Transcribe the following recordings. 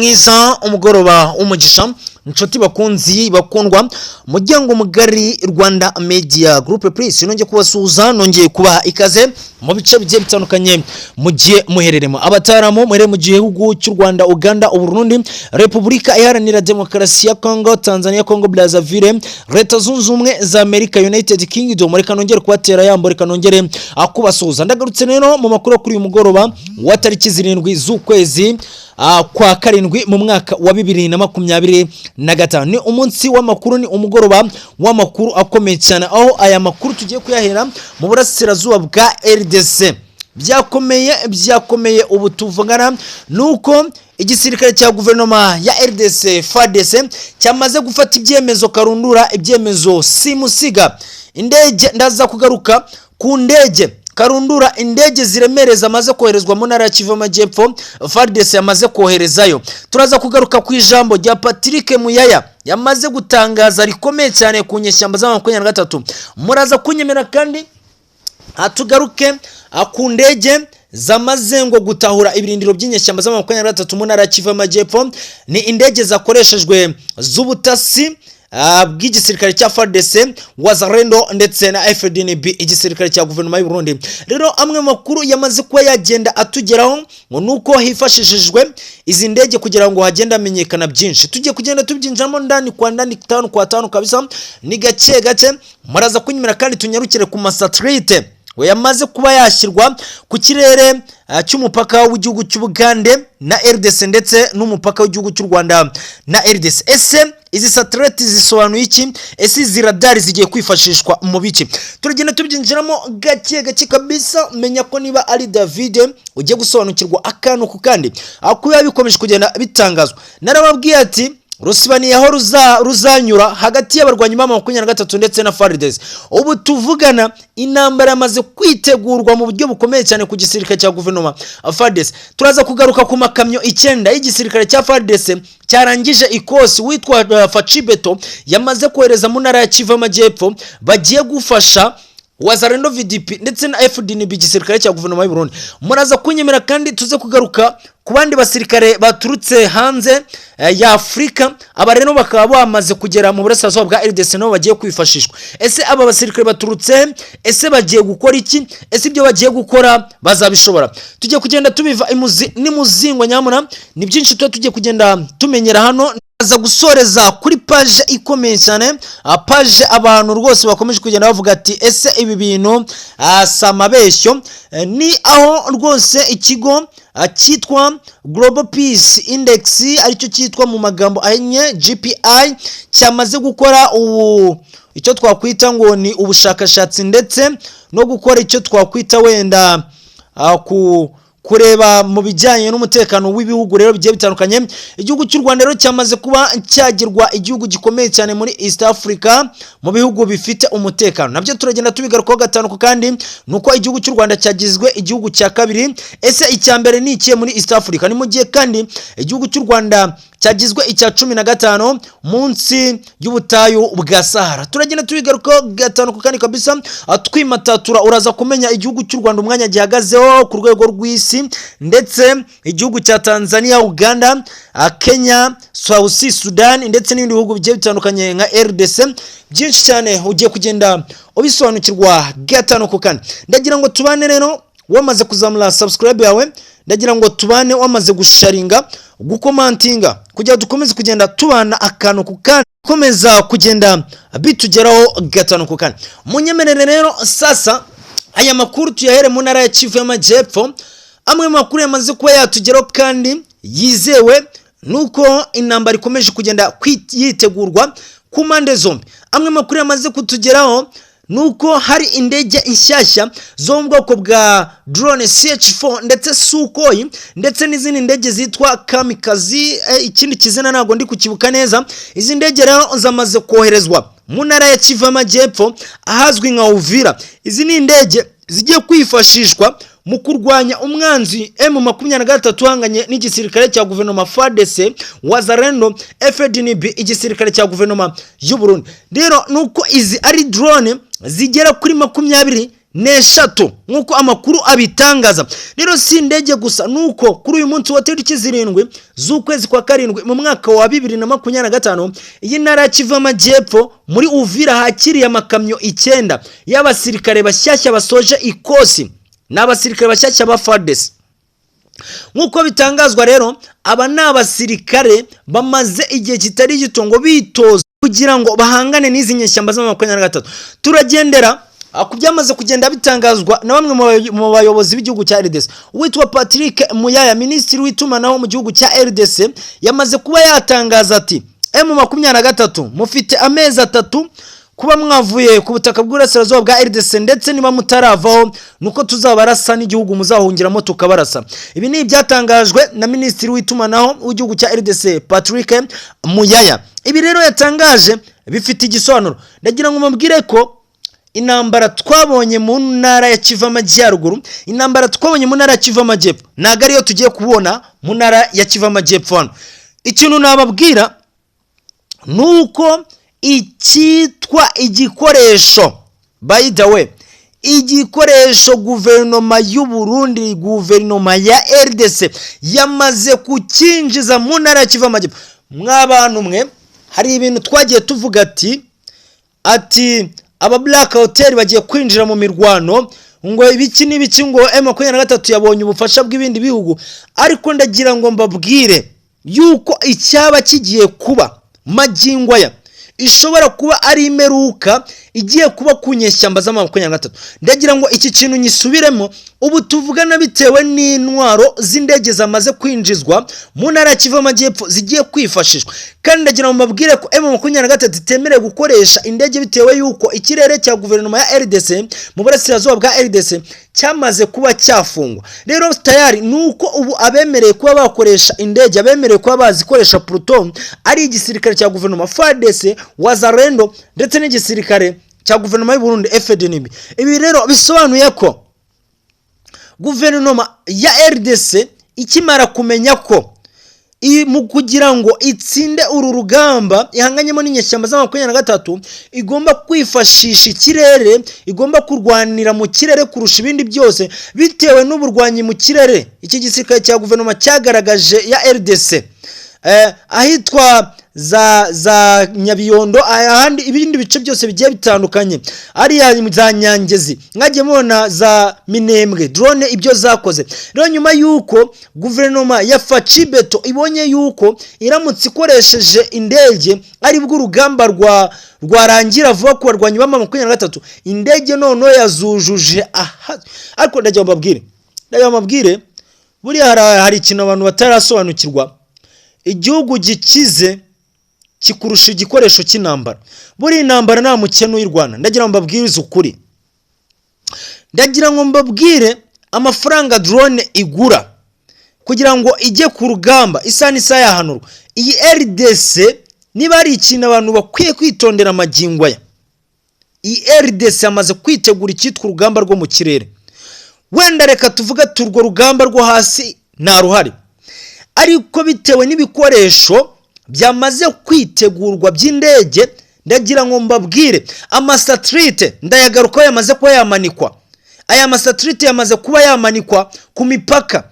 Mwiza, umugoroba w'umugisha, inshuti bakunzi bakundwa, muryango mugari Rwanda Media Group Please. Nongeye kubasuhuza, nongeye kubaha ikaze mu bice bigiye bitandukanye mugiye muhereremo. Abataramu muherere mu gihugu cy'u Rwanda, Uganda, Uburundi, Repubulika Iharanira Demokarasi ya Congo, Tanzania, Congo Brazzaville, Leta Zunze Ubumwe za Amerika, United Kingdom, reka nongere kubatera yambo, reka nongere kubasuhuza. Ndagarutse rero mu makuru kuri uyu mugoroba wa tariki 7 z'ukwezi kwa karindwi mu mwaka wa 2025. Ni umunsi w'amakuru, ni umugoroba w'amakuru akomeye cyane, aho aya makuru tugiye kuyahera mu burasirazuba bwa RDC. Byakomeye, byakomeye. Ubu tuvugana nuko igisirikare cya guverinoma ya RDC, FARDC, cyamaze gufata ibyemezo karundura, ibyemezo simusiga. Indege, ndaza kugaruka ku ndege karundura, indege ziremereza zamaze koherezwa mu ntara ya Kivu Amajyepfo, FARDC yamaze koherezayo. Turaza kugaruka ku ijambo rya Patrick Muyaya yamaze gutangaza rikomeye cyane ku nyeshyamba za 23. Muraza kunyemera kandi tugaruke ku ndege zamaze ngo gutahura ibirindiro by'inyeshyamba za 23 mu ntara ya Kivu Amajyepfo. Ni indege zakoreshejwe z'ubutasi bw'igisirikare cya FARDC, Wazalendo ndetse na FDNB, igisirikare cya guverinoma y'u Burundi. Rero amwe makuru yamaze kuba yagenda atugeraho ngo nuko hifashishijwe izi ndege kugira ngo hagende hamenyekana byinshi. Tugiye kugenda tubyinjiramo ndani kwa ndani, tano kwa tano kabisa, ni gake gake. Muraza kunyemera kandi tunyarukire ku masatelite we yamaze kuba yashyirwa ku kirere cy'umupaka w'igihugu cy'Ubugande na RDC ndetse n'umupaka w'igihugu cy'u Rwanda na RDC. Ese izi satellite zisobanuye iki? Ese izi radari zigiye kwifashishwa mu biki? Turagenda tubyinjiramo gake gake kabisa. Menya ko niba ari David ugiye gusobanukirwa akantu ku kandi kuba bikomeje kugenda bitangazwa. Narababwiye ati rusibaniye aho ruzanyura hagati y'abarwanyi ba 23 ndetse na FARDC. Ubu tuvugana intambara yamaze kwitegurwa mu buryo bukomeye cyane ku gisirikare cya guverinoma FARDC. Turaza kugaruka ku makamyo 9 y'igisirikare cya FARDC cyarangije ikosi, witwa Facibeto yamaze kohereza mu ntara ya Kivu Amajyepfo, bagiye gufasha Wazalendo VDP ndetse na FDNB, igisirikare cya guverinoma y'u Burundi. Muraza kunyemera kandi tuze kugaruka ku bandi basirikare baturutse hanze ya Afurika. Aba rero bakaba bamaze kugera mu burasirazuba bwa RDC, nabo bagiye kwifashishwa. Ese aba basirikare baturutse, ese bagiye gukora iki? Ese ibyo bagiye gukora bazabishobora? Tugiye kugenda tubiva imuzi n'imuzingo. Nyamuna ni byinshi tuba tugiye kugenda tumenyera hano. Aza gusoreza kuri page ikomeye cyane, page abantu rwose bakomeje kugenda bavuga ati: "Ese ibi bintu si amabeshyo?" Ni aho rwose ikigo cyitwa Global Peace Index, aricyo cyitwa mu magambo ahinnye GPI, cyamaze gukora ubu icyo twakwita ngo ni ubushakashatsi ndetse no gukora icyo twakwita wenda ku kureba mu bijyanye n'umutekano w'ibihugu rero bigiye bitandukanye. Igihugu cy'u Rwanda rero cyamaze kuba cyagirwa igihugu gikomeye cyane muri East Africa mu bihugu bifite umutekano. Nabyo turagenda tubigarukaho gatanu ku kandi. Nuko igihugu cy'u Rwanda cyagizwe igihugu cya kabiri. Ese icya mbere ni ikihe muri East Africa? Ni mu gihe kandi igihugu cy'u Rwanda cyagizwe icya 15 munsi y'ubutayu bwa Sahara. Turagenda tubigarukaho gatanu ku kandi kabisa, twimatatura. Uraza kumenya igihugu cy'u Rwanda umwanya gihagazeho ku rwego rw'isi, ndetse igihugu cya Tanzania, Uganda, Kenya, South Sudan ndetse n'ibindi bihugu bigiye bitandukanye nka RDC. Byinshi cyane ugiye kugenda ubisobanukirwa gatanu ku kane. Ndagira ngo tubane rero wamaze kuzamura subscribe yawe, ndagira ngo tubane wamaze gusharinga, gukomantinga, kugira ngo dukomeze kugenda tubana akantu ku kandi, komeza kugenda bitugeraho gatanu ku kane. Munyemerere rero sasa aya makuru tuyahere mu ntara ya Kivu y'Amajyepfo. Amwe mu makuru yamaze kuba yatugeraho kandi yizewe nuko intambara ikomeje kugenda yitegurwa ku mpande zombi. Amwe mu makuru yamaze kutugeraho nuko hari indege inshyashya zo mu bwoko bwa drone CH4 ndetse Sukhoi ndetse n'izindi ndege zitwa Kamikaze, ikindi kizina ntabwo ndi kukibuka neza. Izi ndege rero zamaze koherezwa mu ntara ya Kivu y'Amajyepfo ahazwi nka Uvira. Izi ni indege zigiye kwifashishwa mu kurwanya umwanzi M23 uhanganye n'igisirikare cya guverinoma FARDC, Wazalendo, FDNB, igisirikare cya guverinoma y'u Burundi. Rero nuko izi ari drone zigera kuri makumyabiri. n'eshatu nk'uko amakuru abitangaza. Rero si indege gusa, nuko kuri uyu munsi wa tariki 7 z'ukwezi kwa karindwi mu mwaka wa 2025, iyi ntara ya Kivu y'Amajyepfo muri Uvira hakiriye amakamyo 9 y'abasirikare bashyashya basoje ikosi. Ni abasirikare bashyashya ba FARDC nk'uko bitangazwa. Rero aba ni abasirikare bamaze igihe kitari gito ngo bitoza kugira ngo bahangane n'izi nyeshyamba za 23. Turagendera ku byamaze kugenda bitangazwa na bamwe mu bayobozi b'igihugu cya RDC. Uwitwa Patrick Muyaya, minisitiri w'itumanaho mu gihugu cya RDC, yamaze kuba yatangaza ati: "M23 mufite amezi 3 kuba mwavuye ku butaka bw'uburasirazuba bwa RDC, ndetse niba mutaravaho nuko tuzabarasa n'igihugu muzahungiramo tukabarasa." Ibi ni ibyatangajwe na minisitiri w'itumanaho w'igihugu cya RDC, Patrick Muyaya. Ibi rero yatangaje bifite igisobanuro. Ndagira ngo mubwire ko intambara twabonye mu ntara ya Kivu Amajyaruguru, intambara twabonye mu ntara ya Kivu Amajyepfo, ntabwo ariyo tugiye kubona mu ntara ya Kivu Amajyepfo hano. Ikintu nababwira ni uko icyitwa igikoresho, by the way, igikoresho guverinoma y'u Burundi, guverinoma ya RDC yamaze kucyinjiza mu ntara ya Kivu Amajyepfo. Mw'abantu mwe, hari ibintu twagiye tuvuga ati aba Black Hotel bagiye kwinjira mu mirwano, ngo ibiki n'ibiki, ngo M23 yabonye ubufasha bw'ibindi bihugu. Ariko ndagira ngo mbabwire yuko icyaba kigiye kuba magingo aya ishobora kuba ari imperuka igiye kuba ku nyeshyamba za 23. Ndagira ngo iki kintu nyisubiremo. Ubu tuvugana, bitewe n'intwaro z'indege zamaze kwinjizwa mu ntara ya Kivu Amajyepfo zigiye kwifashishwa, kandi ndagira ngo mbabwire ko M23 itemerewe gukoresha indege bitewe y'uko ikirere cya guverinoma ya RDC mu burasirazuba bwa RDC cyamaze kuba cyafungwa. Rero tayari ni uko ubu abemerewe kuba bakoresha indege, abemerewe kuba bazikoresha plutôt, ari igisirikare cya guverinoma, FARDC, Wazalendo, ndetse n'igisirikare cya guverinoma y'u Burundi, FDNB. Ibi rero bisobanuye ko guverinoma ya RDC ikimara kumenya ko mu kugira ngo itsinde uru rugamba ihanganyemo n'inyeshyamba za 23 igomba kwifashisha ikirere, igomba kurwanira mu kirere kurusha ibindi byose, bitewe n'uburwanyi mu kirere iki gisirikare cya guverinoma cyagaragaje ya RDC ahitwa za Nyabiyondo, ahandi ibindi bice byose bigiye bitandukanye, ariya za Nyangezi, mwagiye mubona za Minembwe, drone ibyo zakoze. Rero nyuma y'uko guverinoma ya Fatshi Béton ibonye yuko iramutse ikoresheje indege aribwo urugamba rwarangira vuba ku barwanyi ba 23, indege noneho yazujuje aha. Ariko ndagira ngo mbabwire, buriya hari ikintu abantu batarasobanukirwa: igihugu gikize kikurusha igikoresho cy'intambara. Buriya intambara nta mukene uyirwana. Ndagira ngo mbabwirize ukuri, ndagira ngo mbabwire amafaranga drone igura kugira ngo ijye ku rugamba, isaha n'isaha yahanurwa. Iyi RDC, niba ari ikintu abantu bakwiye kwitondera amagingo aya, iyi RDC yamaze kwitegura icyitwa urugamba rwo mu kirere. Wenda reka tuvuge ati urwo rugamba rwo hasi nta ruhari, ariko bitewe n'ibikoresho byamaze kwitegurwa by'indege, ndagira ngo mbabwire amasatelite, ndayagarukaho, yamaze kuba yamanikwa. Aya masatelite yamaze kuba yamanikwa ku mipaka,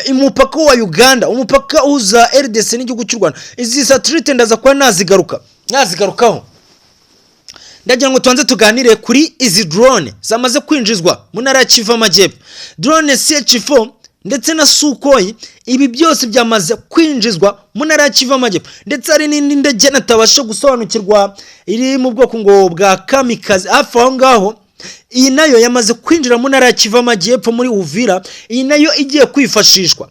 umupaka wa Uganda, umupaka uhuza RDC n'igihugu cy'u Rwanda. Izi satelite ndaza kuba nazigarukaho. Ndagira ngo tubanze tuganire kuri izi drone zamaze kwinjizwa mu ntara ya Kivu Amajyepfo, drone CH4 ndetse na Sukhoi. Ibi byose byamaze kwinjizwa mu ntara ya Kivu Amajyepfo, ndetse hari n'indi ndege natabasha gusobanukirwa iri mu bwoko ngo bwa kamikaze hafi aho ngaho. Iyi nayo yamaze kwinjira mu ntara ya Kivu Amajyepfo muri Uvira, iyi nayo igiye kwifashishwa.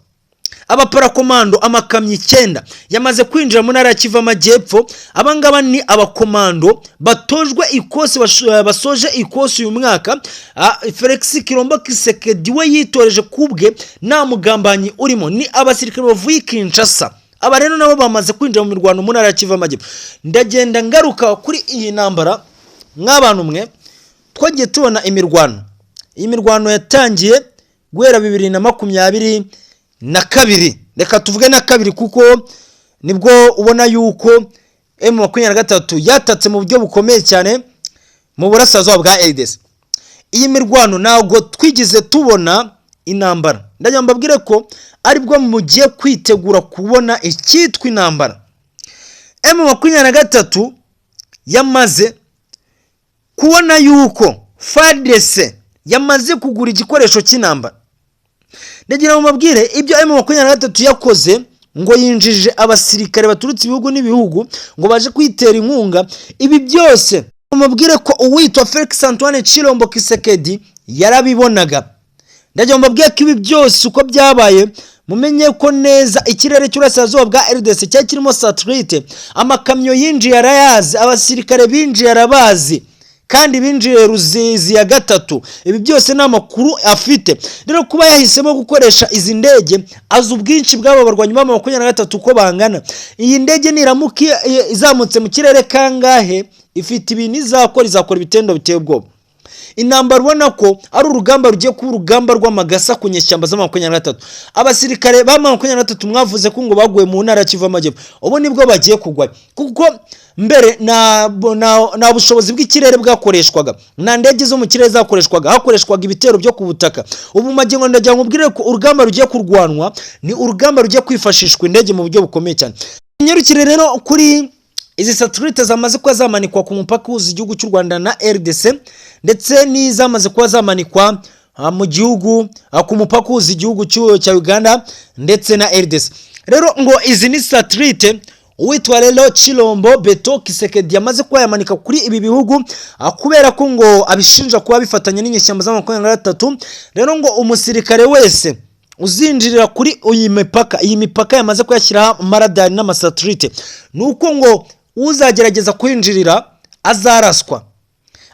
Abaparakomando, amakamyo 9 yamaze kwinjira mu ntara ya Kivu Amajyepfo. Abangaba ni abakomando batojwe ikosi, basoje ikosi uyu mwaka. Felix Tshilombo Tshisekedi we yitoreje kubwe, nta mugambanyi urimo. Ni abasirikare bavuye i Kinshasa. Aba rero nabo bamaze kwinjira mu mirwano mu ntara ya Kivu Amajyepfo. Ndagenda ngaruka kuri iyi ntambara. Mw'abantu mwe, twagiye tubona imirwano. Iyi mirwano yatangiye guhera 2022, reka tuvuge na kabiri, kuko nibwo ubona yuko M23 yatatse mu buryo bukomeye cyane mu burasirazuba bwa RDC. Iyi mirwano ntabwo twigeze tubona intambara. Ndagira mbabwire ko aribwo mugiye kwitegura kubona icyitwa intambara. M23 yamaze kubona yuko FARDC yamaze kugura igikoresho cy'intambara. Ndagira ngo mbabwire ibyo M23 yakoze, ngo yinjije abasirikare baturutse ibihugu n'ibihugu ngo baje kwitera inkunga. Ibi byose mubwire ko uwitwa Felix Antoine Tshilombo Tshisekedi yarabibonaga. Ndagira ngo mbabwire ko ibi byose uko byabaye, mumenye ko neza ikirere cy'uburasirazuba bwa RDC cyari kirimo satellite. Amakamyo yinjiye arayazi, abasirikare binjiye arabazi, kandi binjiye Ruzizi ya gatatu. Ibi byose ni amakuru afite. Rero kuba yahisemo gukoresha izi ndege, azi ubwinshi bw'aba barwanyi ba 23 uko bangana. Iyi ndege niramuka izamutse mu kirere kangahe, ifite ibintu izakora, izakora ibitendo biteye ubwoba. Intambara ubona ko ari urugamba rugiye kuba urugamba rw'amagasa ku nyeshyamba za 23. Abasirikare ba 23 mwavuze ko ngo baguye mu ntara ya Kivu y'Amajyepfo, ubu nibwo bagiye kugwa, kuko mbere nta bushobozi bw'ikirere bwakoreshwaga, nta ndege zo mu kirere zakoreshwaga, hakoreshwaga ibitero byo ku butaka. Ubu magingo ndagira ngo mbwire ko urugamba rugiye kurwanwa ni urugamba rugiye kwifashishwa indege mu buryo bukomeye cyane. Nyarukire rero kuri izi satellite zamaze kuba zamanikwa ku mupaka uhuza igihugu cy'u Rwanda na RDC, ndetse n'izamaze kuba zamanikwa mu gihugu ku mupaka uhuza igihugu cya Uganda ndetse na RDC. Rero ngo izi ni satellite uwitwa rero Tshilombo Beto Tshisekedi yamaze kuba yamanika kuri ibi bihugu, kubera ko ngo abishinja kuba bifatanya n'inyeshyamba za 23. Rero ngo umusirikare wese uzinjirira kuri iyi mipaka, iyi mipaka yamaze kuyashyiraho amaradari n'amasatelite, ni uko ngo uzagerageza kwinjirira azaraswa,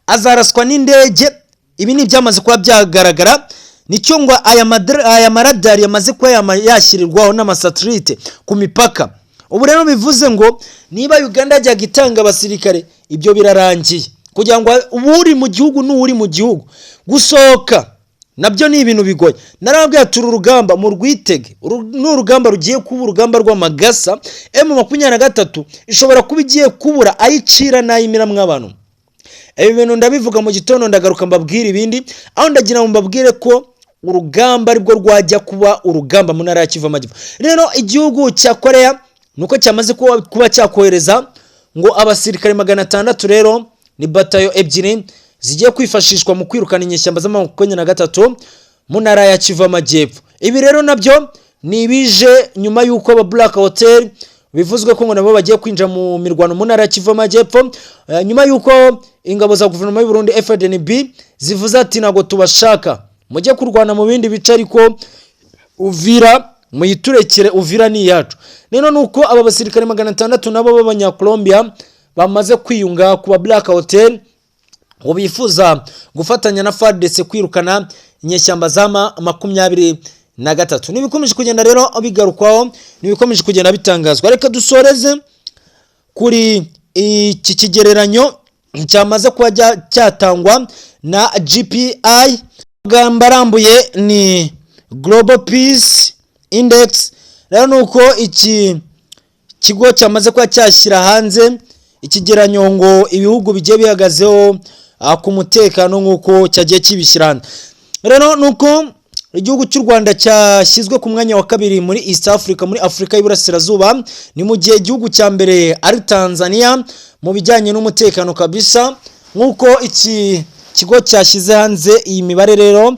azaraswa n'indege. Ibi ni ibyamaze kuba byagaragara. Nicyo ngo aya maradari yamaze kuba yashyirirwaho n'amasatelite ku mipaka. Ubu rero bivuze ngo niba Uganda yajyaga itanga abasirikare, ibyo birarangiye, kugira ngo uri mu gihugu n'uri mu gihugu gusohoka nabyo ni ibintu bigoye. Narababwiye turi urugamba mu rwitege. Uru ni urugamba rugiye kuba urugamba rw'amagasa. M23 ishobora kuba igiye kubura ayicira n'ayimira mw'abantu. Ibi bintu ndabivuga mu gitondo, ndagaruka mbabwire ibindi. Aho ndagira ngo mbabwire ko urugamba aribwo rwajya kuba urugamba mu ntara ya Kivu Amajyepfo. Rero igihugu cya Korea nuko cyamaze kuba cyakohereza ngo abasirikare 600. Rero ni batayo ebyiri zigiye kwifashishwa mu kwirukana inyeshyamba za 23 mu ntara ya Kivu Amajyepfo. Ibi rero nabyo ni ibije nyuma y'uko aba Black Hotel bivuzwe ko ngo nabo bagiye kwinjira mu mirwano mu ntara ya Kivu Amajyepfo, nyuma y'uko ingabo za guverinoma y'u Burundi FDNB zivuze ati: "Ntabwo tubashaka, mujye kurwana mu bindi bice, ariko Uvira muyiturekere, Uvira ni iyacu." Rero ni uko aba basirikare 600 nabo b'Abanyakolombia bamaze kwiyunga ku ba Black Hotel, ngo bifuza gufatanya na FARDC kwirukana inyeshyamba za 23. N'ibikomeje kugenda rero bigarukwaho, n'ibikomeje kugenda bitangazwa. Reka dusoreze kuri iki kigereranyo cyamaze kuba cyatangwa na GPI. Amagambo arambuye ni Global Peace Index. Rero ni uko iki kigo cyamaze kuba cyashyira hanze ikigeranyo ngo ibihugu bigiye bihagazeho ku mutekano nk'uko cyagiye kibishyira hanze. Rero ni uko igihugu cy'u Rwanda cyashyizwe ku mwanya wa kabiri muri East Africa, muri Afurika y'Iburasirazuba, ni mu gihe igihugu cya mbere ari Tanzania mu bijyanye n'umutekano kabisa, nk'uko iki kigo cyashyize hanze iyi mibare. Rero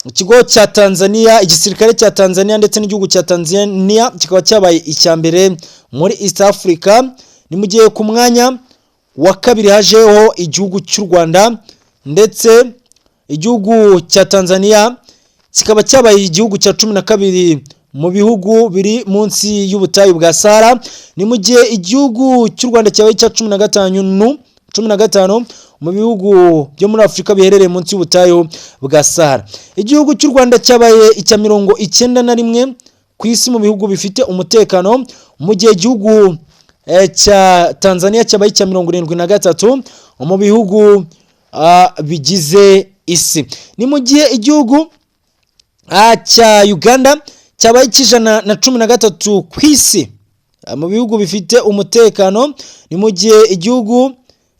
ikigo cya Tanzania, igisirikare cya Tanzania ndetse n'igihugu cya Tanzania kikaba cyabaye icya mbere muri East Africa, ni mu gihe ku mwanya wa kabiri hajeho igihugu cy'u Rwanda, ndetse igihugu cya Tanzania kikaba cyabaye igihugu cya 12 mu bihugu biri munsi y'ubutayu bwa Sahara, ni mu gihe igihugu cy'u Rwanda cyabaye icya 15, 15 mu bihugu byo muri Afurika biherereye munsi y'ubutayu bwa Sahara. Igihugu cy'u Rwanda cyabaye icya 91 ku isi mu bihugu bifite umutekano, mu gihe igihugu cya Tanzania cyabaye icya 73 mu bihugu bigize isi, ni mu gihe igihugu cya Uganda cyabaye icy'113 ku isi mu bihugu bifite umutekano, ni mu gihe igihugu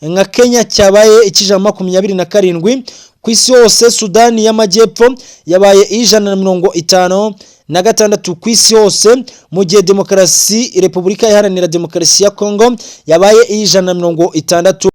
nka Kenya cyabaye icy'127. Ku isi hose, Sudani y'Amajyepfo yabaye 156 ku isi hose, mu gihe Demokarasi, Repubulika Iharanira Demokarasi ya Kongo yabaye 160.